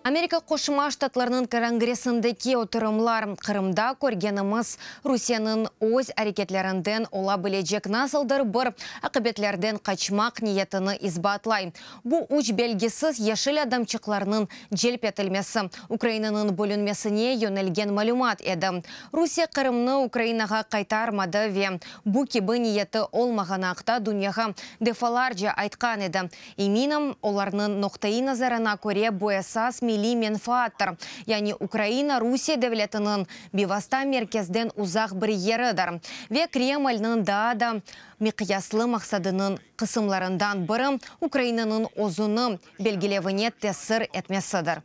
Amerika Qoşma Ştatlarınıñ Kongressindeki oturımlar, Qırımda körgenimiz Rusiyeniñ öz areketlerinden ola bilecek nasıldır bir aqibetlerden qaçmaq niyetini isbatlay. Bu üç belgisiz yeşil adamçıqlarnıñ celp etilmesi, Ukrainanıñ bölünmesine yönelgen malümat edi. Rusiye Qırımnı Ukrainağa qaytarmadı ve bu kibi niyeti olmağanı aqta dünyağa defalarca aytqan edi. Eminim, olarnıñ noqtaiy nazarına köre bu esas milliy menfaattır, yani Ukraina Rusiye devletiniñ bivasta merkezden uzaq bir yeridir ve Kremlniñ daa da miqyaslı maqsadınıñ qısımlarından biri Ukrainanıñ özüni belgilevine tesir etmesidir.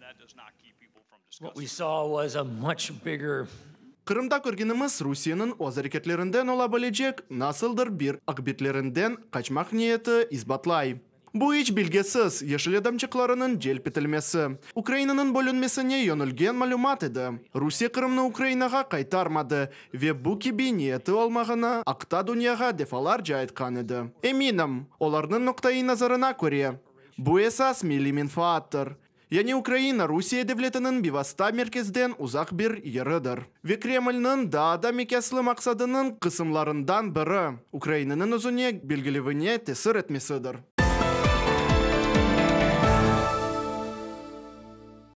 Qırımda körgenimiz Rusiyeniñ öz areketlerinden ola bilecek nasıldır bir aqbetlerinden qaçmaq niyeti isbatlay. Bu iç belgisiz yeşil adamçıqlarınıñ celp etilmesi, Ukrainanıñ bölünmesine yönelgen malümat edi. Rusiye Qırımnı Ukrainağa qaytarmadı ve bu kibi niyeti olmağanı aqta dünyağa defalarca aytqan edi. Eminim, olarnıñ noqtaiy nazarına köre, bu esas milliy menfaattır. Yani Ukraina Rusiye devletiniñ bivasta merkezden uzaq bir yeridir. Ve Kremlniñ daa da miqyaslı maqsadınıñ qısımlarından biri, Ukrainanıñ özüne belgilevine tesir etmesidir.